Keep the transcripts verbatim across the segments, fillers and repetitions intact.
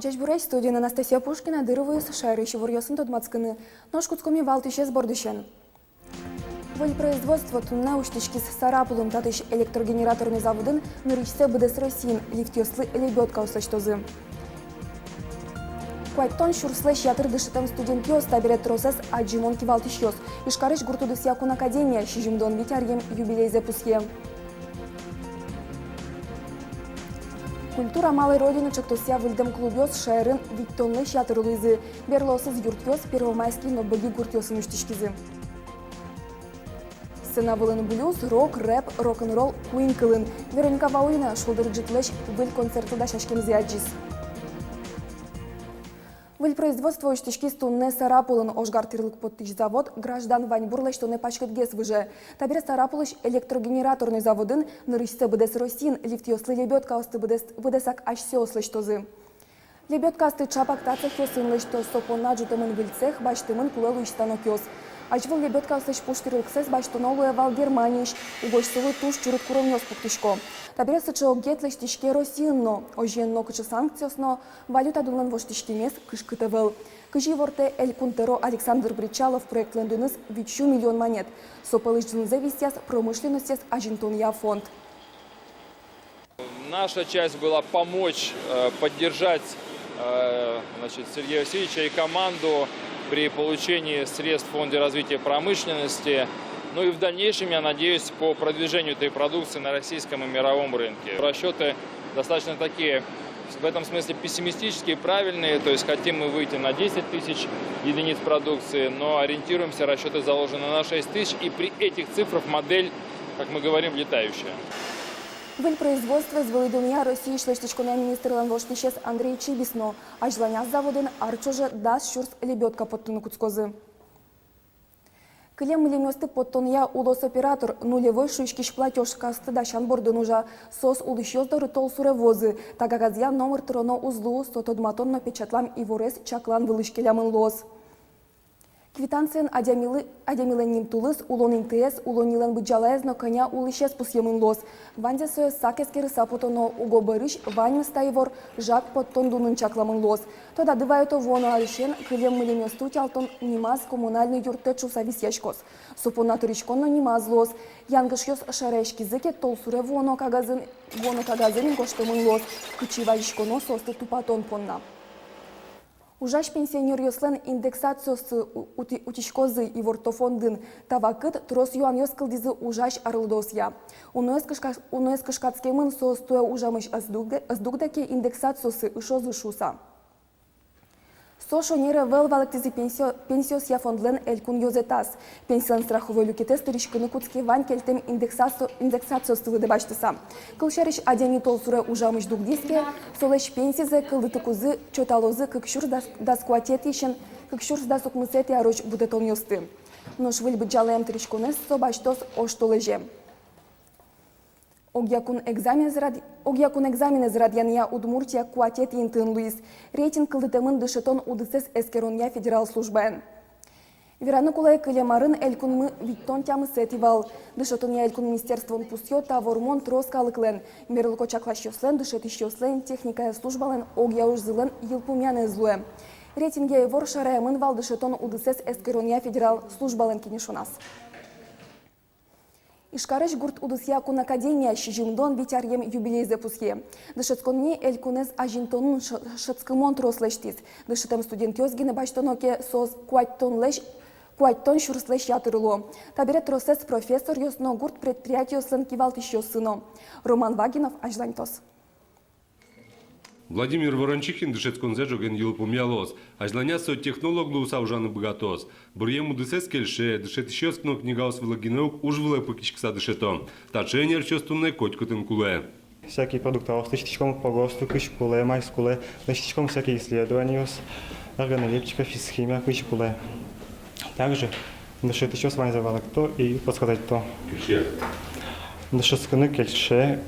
Ӟечбуресь! Студиын Анастасия Пушкина. Дыр вуиз шаерысь иворъёсын тодматскыны. Нош кутскомы валтӥсез бордысен. Выль производство туннэ усьтӥськиз Сарапулын. Татысь электрогенераторный заводын нырысьсэ быдэс Россиын лифтъёслы лебёдкаос лэсьтозы. Куатьтон сюрслэсь ятыр дышетэм студентъёс, табере тросэз адӟымон кивалтӥсьёс. Ижкарысь гурт удысъя кун академия сизьымдон вить аръем юбилейзэ пусъе. «Культура малой Родины» ӵектосъя выльдэм клубъёс шаерын витьтонлэсь ятыр луизы. Берлоосыз юртъёс Первомайский но Быги гуртъёсын усьтӥськизы. Сцена вылын блюз, рок, рэп, рок-н-ролл Queen кылын. Вероника Ваулина шулдыр ӝытлэсь выль концертлы дасяськемзэ адӟиз. Выль производство усьтӥськиз туннэ Сарапулын. Ожгар тӥрлык поттӥсь завод граждан ваньбур лэсьтонэ паськытгес выже. Табере Сарапулысь электрогенераторный заводын нырысьсэ быдэс Россиын лифтъёслы лебёдкаосты быдэс-, быдэсак асьсэос лэсьтозы. Лебёдкаосты ӵапак та цехъёсын лэсьто. Со понна ӝутэмын выль цех, басьтэмын кулэ луись станокъёс. Азьвыл лебёдкаослэсь пуштӥрлыксэс басьтоно луэ вал Германиысь, угось солы туж чурыт куронъёс пуктӥсько. Табере сыӵе огет лэсьтӥське Россиын но. Озьыен, нокыӵе санкциос но валюта дунлэн воштӥськемез кышкыт ӧвӧл. Кызьы ивортэ Элькун тӧро Александр Бречалов, проектлэн дуныз вить сю миллион манет. Со пӧлысь дунзэ висъяз промышленностез азинтонъя фонд. Наша часть была помочь, э, поддержать, э, значит, Сергея Васильевича и команду при получении средств в Фонде развития промышленности. Ну и в дальнейшем, я надеюсь, по продвижению этой продукции на российском и мировом рынке. Расчёты достаточно такие, в этом смысле, пессимистические, правильные. То есть хотим мы выйти на десять тысяч единиц продукции, но ориентируемся, расчёты заложены на шесть тысяч, и при этих цифрах модель, как мы говорим, летающая. Выль производствоез вылӥ дунъя Россиысь лэсьтӥськонъя министрлэн воштӥсез Андрей Чибис но. Азьланяз заводын ар ӵоже дас сюрс лебёдка поттыны кутскозы. Кылем-мылемъёсты поттонъя улос оператор нулевой шуиськись платёжкаосты дасян бордын ужа. Соос улӥсьёс доры толсуре вуозы. Та кагазъя номыр тыроно уз луы, со тодматон но печатлам иворез чаклан вылысь келямын луоз. Квитанциен адямилы-, адямилэн нимтулыз, улон интыез, улоннилэн быдӟалаез но кӧня улӥсез пусъемын луоз. Ваньзэ сое сак эскерыса потоно, уго бӧрысь ваньмыз та ивор жаг поттон дунын чакламын луоз. Тодады вайыто: вуоно арысен кылем-мылемъёсты утялтон нимаз коммунальной юрттэт шуыса висъяськоз. Со понна тыриськон но нимаз луоз. Янгышъёс шараяськизы ке, толсуре вуоно кагазын, вуоно кагазын гожтэмын луоз, кытчы вазиськоно соосты тупатон понна. Ужась пенсионеръёслэн индексациоссы у-, ути-, утиськозы, иворто фондын. Та вакыт трос юанъёс кылдӥзы ужась арлыдоосъя. Уноез кышка-, уноез кышкатскемын, соос туэ ужамысь ӧз дугдэ-, ӧз дугдэ ке, индексациоссы ышозы шуыса. Со шонер ӧвӧл, валэктӥзы пенсио-, пенсиосъя фондлэн элькун ёзэтаз. Пенсилэн страховой люкетэз тыриськыны кутске вань кельтэм индексаци-, индексациосты лыдэ басьтыса. Кылсярысь, адями толсуре ужамысь дугдӥз ке, солэсь пенсизэ кылдытыкузы чоталозы кык сюрс дас, дас куатетӥысен кык сюрс дас укмысэтӥ арозь вутэтонъёсты. Нош выль быдӟалаем тыриськонэз со басьтоз оштолэзе. Огъякун экзаменэз рад-, огъякун экзаменэз радъянъя Удмуртия куатетӥ интыын луиз. Рейтинг кылдытэмын дышетон удысэз эскеронъя федерал службаен. Вераны кулэ, кылем арын элькунмы витьтон тямысэтӥ вал. Дышетонъя элькун министерствоын пусъё: та вормон трос калыклэн, мерлыко чакласьёслэн, дышетӥсьёслэн, техникая службалэн огъя ужзылэн йылпумъянэз луэ. Рейтинге ивор шараямын вал дышетон удысэз эскеронъя федерал службалэн кенешоназ. Ижкарысь гурт удысъя кун академия сизьымдон вить аръем юбилейзэ пусъе. Дышетсконни элькунэз азинтонын ш-, шӧдскымон трос лэсьтӥз. Дышетэм студентъёс гинэ басьтоно ке, соос куатьтонлэсь, куатьтон сюрслэсь ятыр луо. Табере тросэз профессоръёс но, гурт предприятиослэн кивалтӥсьёссы но. Роман Вагинов азьланьтоз. Владимир Ворончихин дышетсконзэ ӝоген йылпумъялоз. Азьланяз со технолог луыса ужаны быгатоз. Быръем удысэз кельше, дышетӥсьёс но книгаос вылэ гинэ уг, уж вылэ пыкиськыса дышето. Таӵе ӧнерчиос туннэ котькытын кулэ. Всякие продукты лэсьтӥськом по ГОСТу, кызьы кулэ, мар кулэ, лэсьтӥськом всякие исследованиос, органолептика, физхимия, кызьы кулэ. Также дышетӥсьёс ваньзэ валэкто и подсказать то. Кельше. Дышетскыны кельше.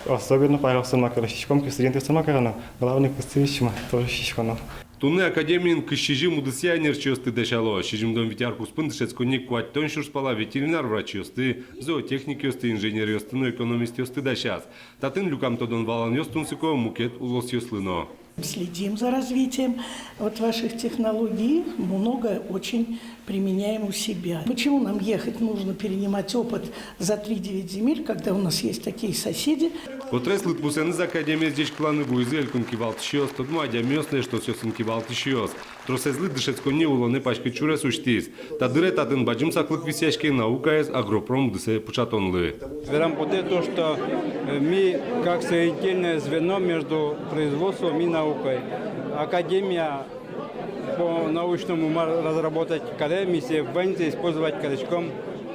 Особенно параосын мар ке лэсьтӥськом ке, студентъёсын мар ке но, главный кусыпъёсын тоже лэсьтӥськом но. Туннэ академиын кызь сизьым удысъя ӧнерчиосты дасяло. Сизьымдон вить ар куспын дышетсконни куатьтон сюрс пала ветеринар врачъёсты, зоотехникъёсты, инженеръёсты но экономистъёсты дасяз. Татын люкам тодон-валанъёс тунсыко мукет улосъёслы но. Следим за развитием вот ваших технологий, много очень применяем у себя. Почему нам ехать нужно перенимать опыт за тридевять земель, когда у нас есть такие соседи? Потрес лыдпусэныз академиез ӟечкыланы вуизы элькун кивалтӥсьёс, тодмо адямиос но эштосъёсын кивалтӥсьёс. Тросэзлы дышетсконни улонэ паськыт сюрес усьтӥз. Та дыре татын бадӟым саклык висъяське наукаез агропром удысэ пыӵатонлы. Верам потэ то, что, э, ми как соединительное звено между производством и наукой. Академия по научному ма-, разработать каре, ми сое ваньзэ использовать кариськом,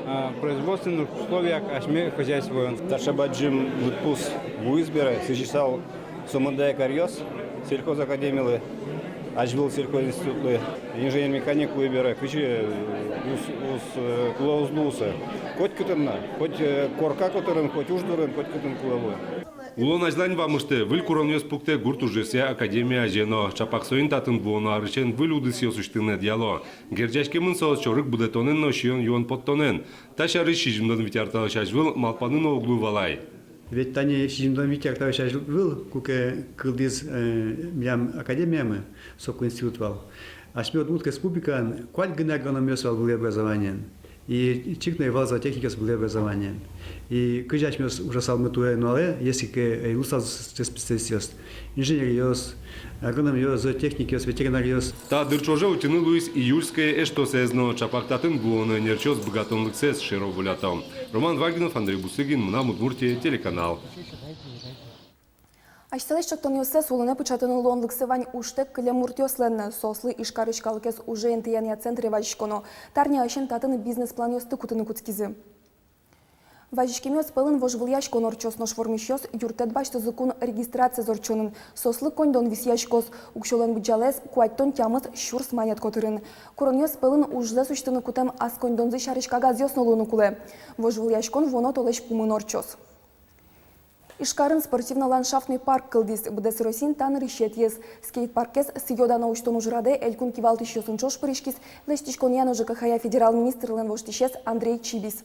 э, в производственных условиях асьме хозяйствоын. Таӵе бадӟым лыдпус вуиз бере, сӥзьысал сомында ик аръёс сельхозакадемилы, азьвыл сельхозинститутлы, инженер-механик луи бере, кызьы, э, уз, уз, э, кулэ уз луы со. Котькытын но, хоть, э, корка котырын, хоть уж дурын, котькытын кулэ луэ. Улон азьлань вамыштэ, выль куронъёс пуктэ гурт ужъёсъя академия азе но. Ӵапак соин татын вуоно арысен выль удысъёс усьтыны ӧдъяло. Герӟаськемын соос чорыг будэтонэн но сиён-юон поттонэн. Та сярысь сизьымдон вить ар талэсь азьвыл малпаны но уг луы вал ай. Ведь тани сизьымдон вить ар талэсь азьвыл, куке кылдӥз, э, милям академиямы, соку институт вал. Асьме Удмурт Республикаын куать гинэ агрономъёс вал вылӥ образованиен. И чик но ӧй вал зоотехникъёс вылӥ образованиен. И кызьы асьмеос ужасалмы туэ нуналэ, если ке ӧй луысал сыӵе специалистъёс, инженеръёс, агрономъёс, зоотехникъёс, ветеринаръёс. Та дыр ӵоже утьыны луиз «Июльское» эштосэз но. Ӵапак татын вуоно ӧнерчиос быгатонлыксэс шеро волято. Роман Вагинов, Андрей Бусыгин, «Мынам Удмуртие» телеканал. Асьсэлэсь чектонъёссэс улонэ пыӵатыны луонлыксы вань ужтэк кылем муртъёслэн но. Соослы Ижкарысь калыкез уже интыянъя центре вазиськоно. Та арняысен татын бизнес-планъёсты кутыны кутскизы. Вазиськемъёс пӧлын вожвылъяськон ортчоз, нош вормисьёс юрттэт басьтозы кун регистрациез ортчонын. Соослы коньдон висъяськоз. Уксёлэн быдӟалаез куатьтон тямыс сюрс манет котырын. Куронъёс пӧлын ужзэс усьтыны кутэм ас коньдонзы сярысь кагазъёс но луыны кулэ. Вожвылъяськон вуоно толэзь пумын ортчоз. Ижкарын спортивно-ландшафтный парк кылдӥз. Быдэс Россиын та нырысетӥез. Скейт-паркез сӥё-дано усьтон ужрадэ элькун кивалтӥсьёсын ӵош пыриськиз лэсьтӥськонъя но ЖКХ-я федерал министрлэн воштӥсез Андрей Чибис.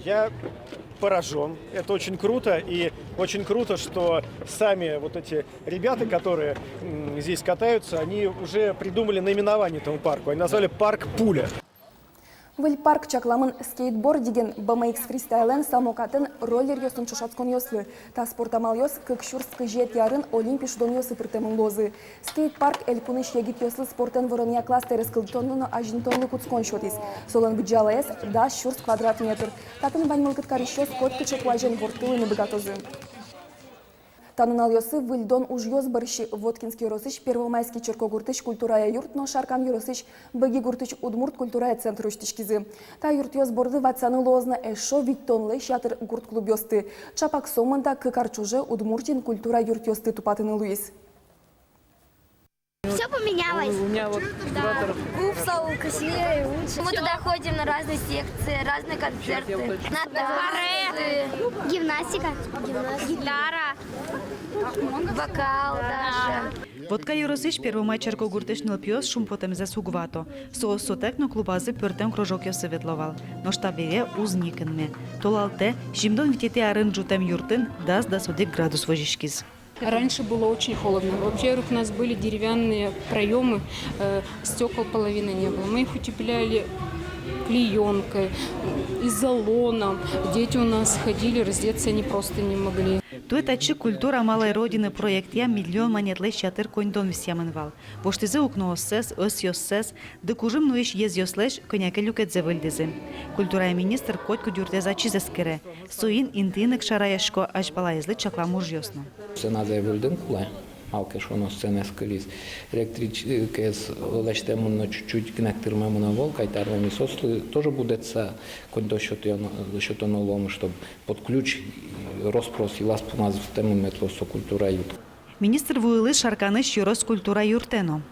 Я поражён. Это очень круто. И очень круто, что сами вот эти ребята, которые, м, здесь катаются, они уже придумали наименование этому парку. Они назвали парк «Пуля». Выль парк чакламын скейтбординген, бэ эм икс фристайлэн, самокатэн, роллеръёсын ӵошатсконъёслы. Та спорт амалъёс кык сюрс кызетӥ арын Олимпи шудонъёсы пыртэмын луозы. Скейт-парк элькунысь егитъёслы спортэн выронъя кластерез кылдытонлы но азинтонлы кутскон сётӥз. Солэн быдӟалаез дас сюрс квадрат метр. Татын вань мылкыд карисьёс котькыӵе куазен ворттылыны быгатозы. Та нуналъёсы выльдон ужъёс бӧрсьы Воткинск ёросысь Первомайский черкогуртысь культурая юрт но Шаркан ёросысь Быги гуртысь удмурт культурая центр усьтӥськизы. Та юртъёс борды ватсаны луоз на эшшо витьтонлэсь ятыр гурт клубъёсты. Ӵапак сомында кык ар ӵоже Удмуртиын культура юртъёсты тупатыны луиз. Всё поменялось. У меня вот куратор. Футзал красивее и лучше. Мы туда ходим на разные секции, разные концерты. На танцы. Гимнастика. Гимнастика. Гитара. Вокал даже. Вотка ёросысь Первомай черкогуртысь нылпиос шумпотэмзэс уг вато. Соос сотэк но клубазы пӧртэм кружокъёсы ветло вал. Нош табере уз ни кынме. Толалтэ, сизьымдон витетӥ арын ӝутэм юртын дас-дас одӥг градус возиськиз. Раньше было очень холодно. Во-первых, у нас были деревянные проёмы, э, стёкол половины не было. Мы их утепляли клеёнкой, изолоном. Дети у нас ходили, раздеться они просто не могли. Туэ татчы «Культура малой Родины» проектъя миллион манетлэсь ятыр коньдон висъямын вал. Воштӥзы укнооссэс, ӧсъёссэс, ды кужым нуись езъёслэсь кӧня ке люкетсэ выльдӥзы. Культурая министр котькуд юртэз ачиз эскере. Соин интыын ик шараясько азьпалаезлы чаклам ужъёс но. Сценазэ выльдыны кулэ, малы ке шуоно сценаез кылиз. Электрикез лэсьтэмын но, чуть-чуть гинэ тырмемын ӧвӧл, кайтармемын. Соослы тоже будэтса коньдон сётоно, сётоно луомы, чтоб под ключ, рос-прос йылаз-пумаз вуттэмын мед луоз со культура юрт. Министр вуылӥз Шарканысь ёрос культура юртэ но.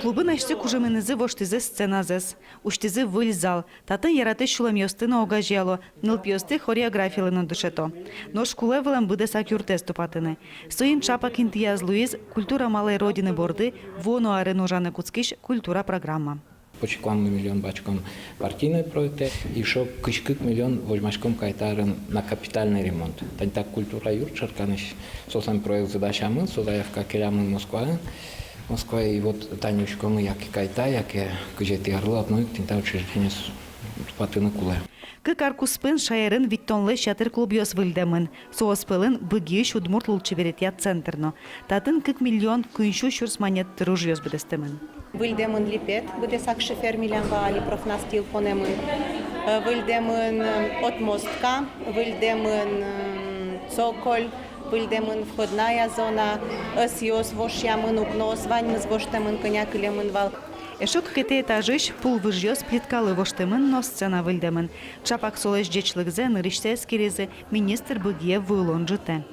Клубын асьсэ кужыменызы воштӥзы сценазэс, усьтӥзы выль зал. Татын яратӥсь сюлэмъёсты но огазеяло, нылпиосты хореографиялы но дышето. Нош кулэ вылэм быдэсак юртэз тупатыны. Соин ӵапак интыяз луиз «Культура малой Родины» борды вуоно арын ужаны кутскись культура программа. Почти куамын миллион бадӟым партийный проектэ, и ещё кызь кык миллион возьмаськом кайта арын на капитальный ремонт. Тани та культура юрт Шарканысь, соослэн проектсы дасямын, со заявка келямын Москваын. Москвае, и вот тани учкомы, яке кайта, яке кызетӥ арлы одно ик тӥни та учреждениез тупатыны кулэ. Кык ар куспын шаерын витьтонлэсь ятыр клубъёс выльдэмын. Соос пӧлын Быгиысь удмурт лулчеберетъя центр но. Татын кык миллион куинь сю сюрс манет тыр ужъёс быдэстэмын. Выльдэмын липет, быдэсак шифер, милям вал али профнастил понэмын. Э, выльдэмын, э, отмостка, выльдэмын, э, цоколь, выльдэмын входная зона, ӧсъёс вошъямын, укноос ваньмыз воштэмын, кӧня кылемын вал. Эшшо кыкетӥ этажысь пул выжъёс плиткалы воштэмын но сцена выльдэмын. Чапак солэсь ӟечлыкзэ нырысьсэ эскеризы министр Быгие вуылон ӝытэ.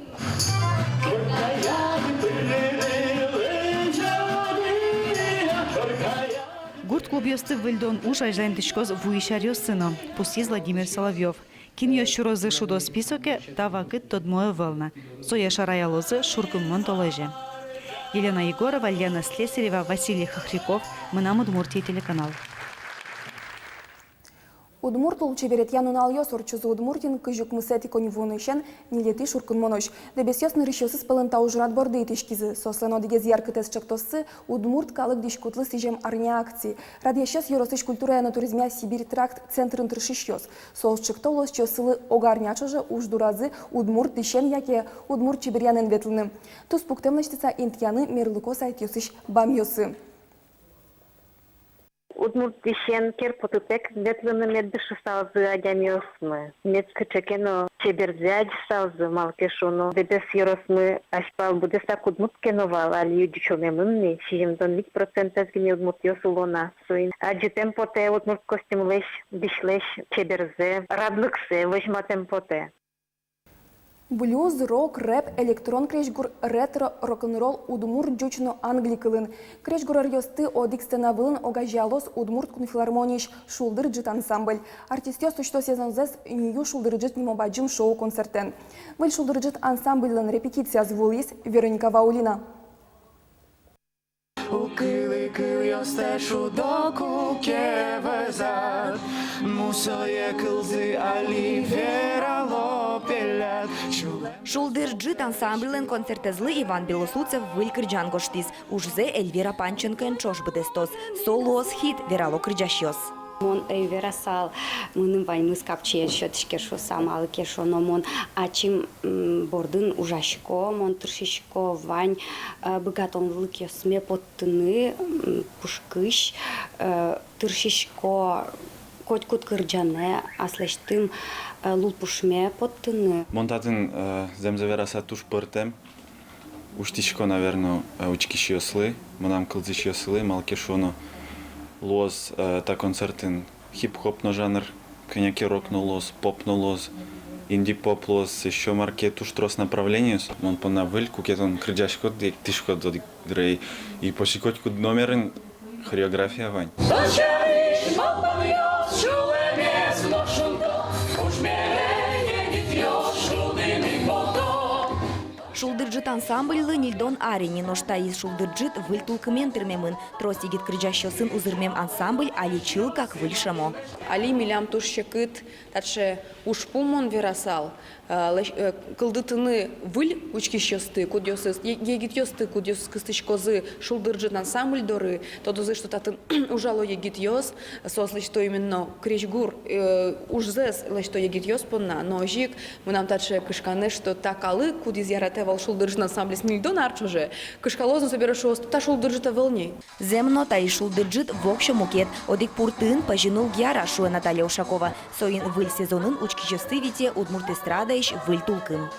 Гурт клубъёсты выльдон уж азьланьтӥськоз вуись аръёсы но, пусйиз Владимир Соловьёв. Кинъёс сюрозы шудо списоке, та вакыт тодмо ӧвӧл на. Сое шараялозы шуркынмон толэзе. Елена Егорова, Лена Слесарева, Василий Хохряков, «Мынам Удмуртие» телеканал. Удмурт лулчеберетъя нуналъёс ортчозы Удмуртиын кызь укмысэтӥ коньывуонысен ньылетӥ шуркынмонозь. Дэбесъёс нырысьёсыз пӧлын та ужрад борды итӥськизы. Соослэн одӥгез яркытэз ӵектоссы — удмурт калык дӥськутлы сӥзем арня акция. Радъясьёс ёросысь культурая но туризмъя «Сибирь тракт» центрын тыршисьёс. Соос ӵекто улосчиоссылы ог арня ӵоже уж дуразы удмурт дӥсен яке удмурт чеберъянэн ветлыны. Туспуктэм лэсьтыса интыяны мерлыко сайтъёсысь бамъёсы. Удмурт дӥсен кер потытэк ветлыны мед дышысалзы адямиосмы, мед кыӵе ке но чеберзэ адӟысалзы, малы ке шуоно Дэбес ёросмы азьпал быдэсак удмурт ке но вал, али ӟучомемын ни, сизьымдон вить процентэз гинэ удмуртъёс уло на. Соин адӟытэм потэ удмурт костюмлэсь, дӥсьлэсь чеберзэ, радлыксэ возьматэм потэ. Блюз, рок, рэп, электрон крезьгур, ретро, рок-н-ролл удмурт, ӟуч но англи кылын. Крезьгуръёсты одӥг сцена вылын огазеялоз Удмурт кун филармониысь «Шулдыр ӝыт» ансамбль. Артистъёс усьто сезонзэс «Нью Шулдыр ӝыт» нимо бадӟым шоу-концертэн. Выль «Шулдыр ӝыт» ансамбльлэн репетицияз вуылӥз Вероника Ваулина. Укылы кылъёстэ шудо куке вӧзад, мусое кылзы али верало пеляд. «Шулдыр ӝыт» ансамбльлэн концертэзлы Иван Белослудцев выль кырӟан гожтӥз. Ужзэ Эльвира Панченкоен ӵош быдэстоз. Со луоз хит, верало кырӟасьёс. Мон ӧй верасал, мыным ваньмыз капчиен сётӥське шуыса, малы ке шуоно мон ачим, м, бордын ужасько, мон тыршисько вань, э, быгатонлыкъёсме поттыны, м, пушкысь, э, тыршисько котькуд кырӟанэ аслэсьтым, э, лулпушме поттыны. Мон татын, э, зэмзэ вераса, туж пӧртэм. Усьтӥсько, наверно, э, учкисьёслы, мынам кылзӥсьёслы, малы ке шуоно луоз, э, та концертын хип-хоп но жанр, кӧня ке рок но луоз, поп но луоз, инди-поп луоз, ещё мар ке, туж трос направлениос. Мон понна выль, куке тон кырӟаськод, эктӥськод одӥг дыре, и почти котькуд номерын хореография вань. «Шулдыр ӝыт» ансамбльлы ньыльдон ар ини, нош таиз «Шулдыр ӝыт» выль тулкымен тырмемын. Трос егит кырӟасьёсын узырмем ансамбль али чылкак выль шӧмо. Али милям туж секыт таӵе ужпум, мон верасал, э, лэсь-, э, кылдытыны выль учкисьёсты, кудъёсыз, е-, егитъёсты, кудъёсыз кыстӥськозы «Шулдыр ӝыт» ансамбль доры, тодозы, что татын ужало егитъёс, соос лэсьто именно крезьгур, э, ужзэс лэсьто егитъёс понна, но озьы ик мынам таӵе кышканэ, что та калык, кудӥз яратэ вал «Шулдыр ӝыт» ансамблез ньыльдон ар ӵоже, кышкалоз но собере шуоз: та «Шулдыр ӝыт» ӧвӧл ни. Зэм но, таиз «Шулдыр ӝыт» воксё мукет, одӥг пуртыын пӧзьыны уг яра, шуэ Наталья Ушакова. Соин выль сезонын учкисьёсты вите удмурт эстрадаысь выль тулкым.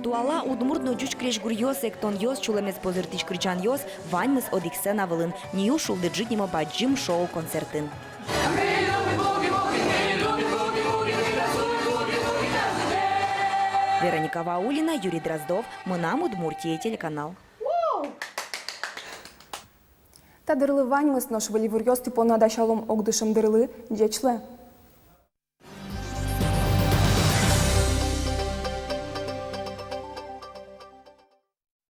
Туала удмурт но ӟуч крезьгуръёс, эктонъёс, сюлэмез позыртӥсь кырӟанъёс, ваньмыз одӥг сцена вылын, «Нью Шулдыр ӝыт» нимо бадӟым шоу-концертын. Вероника Ваулина, Юрий Дроздов, «Мынам Удмуртие» телеканал. Та дырлы ваньмыз, нош выль иворъёс тӥ понна дасялом огдышем дырлы. Ӟеч луэ!